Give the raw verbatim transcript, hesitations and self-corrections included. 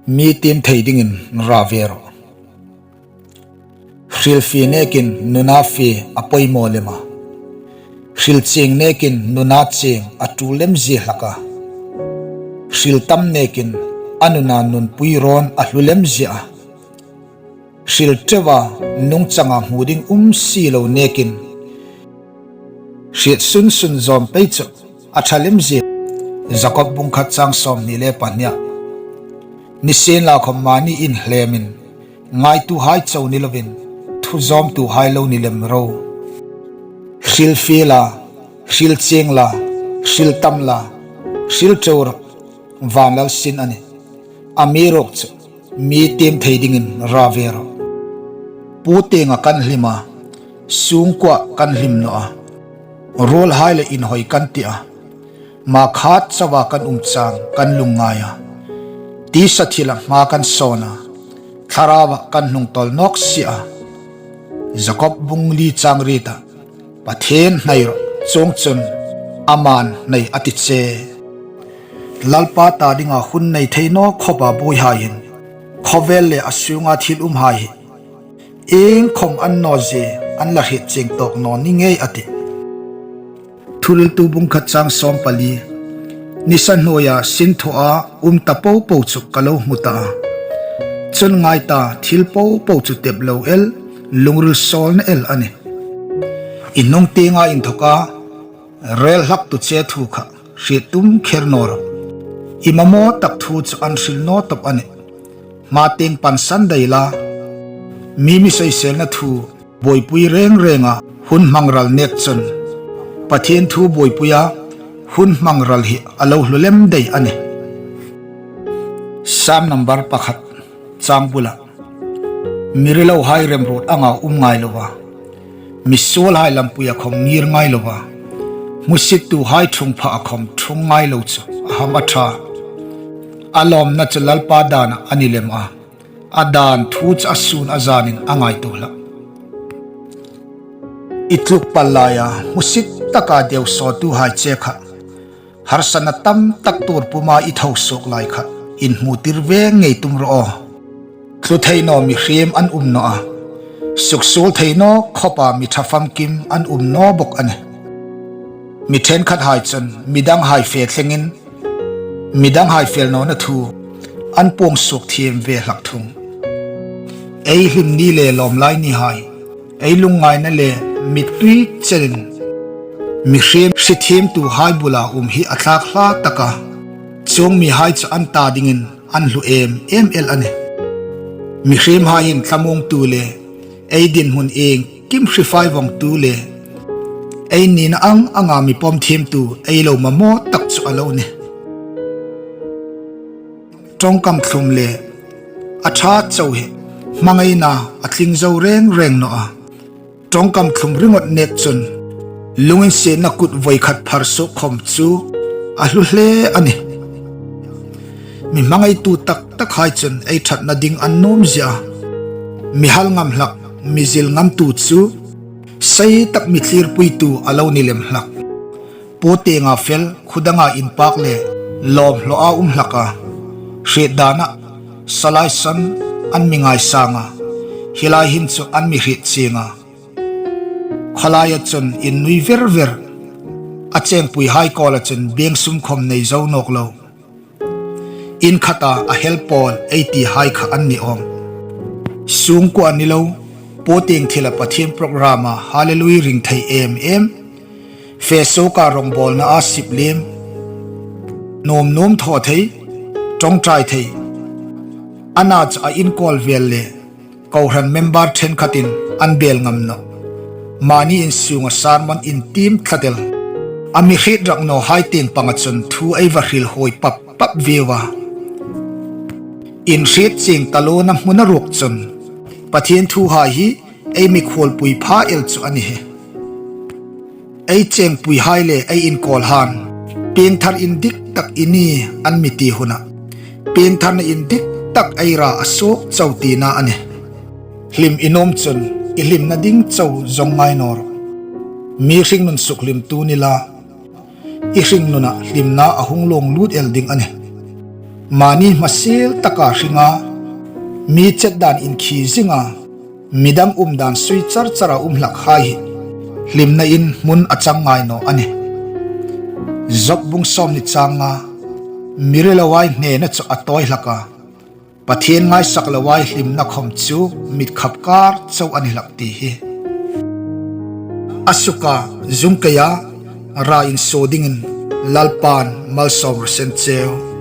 Mi tiem thei dingin ra ve rawh. Hrilfie nekin nuna fie a poimaw lem a. Hrilchieng nekin nuna chieng a tul lem zie hlak a. Hril tam nekin a nuna nunpui rawn a hlu lem zie a. Hril teuva nungchanga hmu ding um si lo nekin hriet sun sun zawm pei chu a ṭha lem zie. Jakob bung khat chang sawmhni le pahnia, nisienlakhawm mani inhlemin ngaituhai chau ni lovin, thu zawmtuhai lo ni lem ro. Hril fie la, hril chieng la, hril tam la, hril teu rawh, vanlal sin a nih. Amiruokchu mi tiem thei dingin ra ve rawh. Pu tienga kan hlim a, sungkuoa kan hlim naw a. Ruolhai le inhawi kan ti a, ma khat chauva kan um chang kan lungngai a. Tisa thila hma kan sawn a, thlarauva kan hnungtawl nawk si a. Jakob bung li chang rieta, Pathien hnai rawh, chuongchun aman hnai a ti che. Lalpa ta dinga hun nei thei naw khawpa buoihai hin, khawvel le a sunga thil umhai hi iengkhawm an naw zie, an la hriet chieng tawk naw ni ngei a tih. Thuhriltu bung khat chang sawmpali, nisa hnuoia sin thawa um ta popo chu ka lo hmu ta a. Chun ngai ta, thil popo chu tep lo el, lungril sawlna el a nih. I hnung tienga inthoka rel hlaktu che thu kha hriet tum kher naw rawh. I mamaw tak thu chu an hril naw tawp a nih. Hma tieng pansan dai la, mi mi seiselna thu buoipui reng renga hun hmang ral nek chun Pathien thu buoipuia hun hmang ral hi a lo hlu lem dai a nih. Sam number pakhat chang bula, mi rilohai remruot anga um ngai lova, mi suolhai lampuia khawm ngir ngai lova, hmusittuhai ṭhungphaa khawm ṭhung ngai lo chu a ham a ṭha. A lawmna chu Lalpa dana a ni lem a, a dan thu chu a sun a zanin a ngaituo hlak. I tluk pal laia hmusit taka deu sawtuhai che kha, harsatna tam tak tuor puma i tho suok lai kha, inhmutir ve ngei tum rawh aw. Tlu thei naw mihriem an um naw a, suksuol thei naw khawpa mi ṭha famkim an um naw bawk a nih. Mi ṭhenkhathai chun midanghai fe thlengin, midanghai fel nawna thu an puong suok thiem ve hlak thung. Ei hlim ni le lawm lai nihai, ei lungngaina le mittui chenin mihriem hrethiemtuhai bula um hi a tlak hla tak a, chuong mihai chu an ta dingin an hlu em em el a nih. Mihriemhai hin thlamuongtu le ei dinhmun iengkim hre fai vawngtu le ei nina ang anga mi pawm thiemtu ei lo mamaw tak chu a lo nih. Ṭawngkam thlum le a ṭha chau hi hmangaina a tling zo reng reng naw a. Ṭawngkam thlum ringawt nek chun lunginsietna kut voi khat phar suok khawm chu a hlu hle a nih. Mi hmangaitu tak takhai chun ei ṭhatna ding an nuom zie a. Mi hal ngam hlak, mi zil ngamtu chu sei tak mi thlirpuitu a lo ni lem hlak. Pu tienga fel, khu danga inpak le lawm hlawa um hlak a. Hriet dana salai san an mi ngaisang a, hi lai hin chu an mi hriet chieng a. Khawlaia chun innui ver ver, a chengpuihai kawla chun beng sum khawm nei zo nawk lo. In khata a hel pawl ei tihai kha an ni awm. Sungkuoa ni lo, Pu tieng thila Pathien program-a Hallelujah ring thei em em, fe suoka rawngbawlna a sip liem, nuom nuom thaw thei, ṭawngṭai thei, ana chu a inkawl vel le kohran member ṭhenkhatin an bel ngam nawh. Mani insunga sermon intiem tlat el, a mi hriet rak nawhai tieng panga chun thu ei va hril huoi pap pap vieu a. Inhriet chieng ta lona hmuna ruok chun Pathien thuhai hi ei mikhuolpui pha el chu a ni hi. Ei chengpuihai le ei inkawlhan piengthar indik tak i ni an mi ti huna, piengtharna indik tak ei ra a suok chau tina a nih. Hlim i nuom chun i hlimna ding chau zawng ngai naw rawh. Mi hringnun sukhlimtu ni la, i hringnuna hlimna a hung luong lut el ding a nih. Mani hmasiel taka hringa, mi chet dan inkhi zinga, midang um dan sui char chara um hlakhai hi hlimna in hmun a chang ngai naw a nih. Job bung sawmhni chang nga, mi rilo ai hnena chu a tawi hlak a, Pathien ngaisak lo ai hlimna khawm chu mit khap kar chau a ni hlak ti hi. A suka zung keia ra insuo dingin Lalpan malsawm raw se cheu.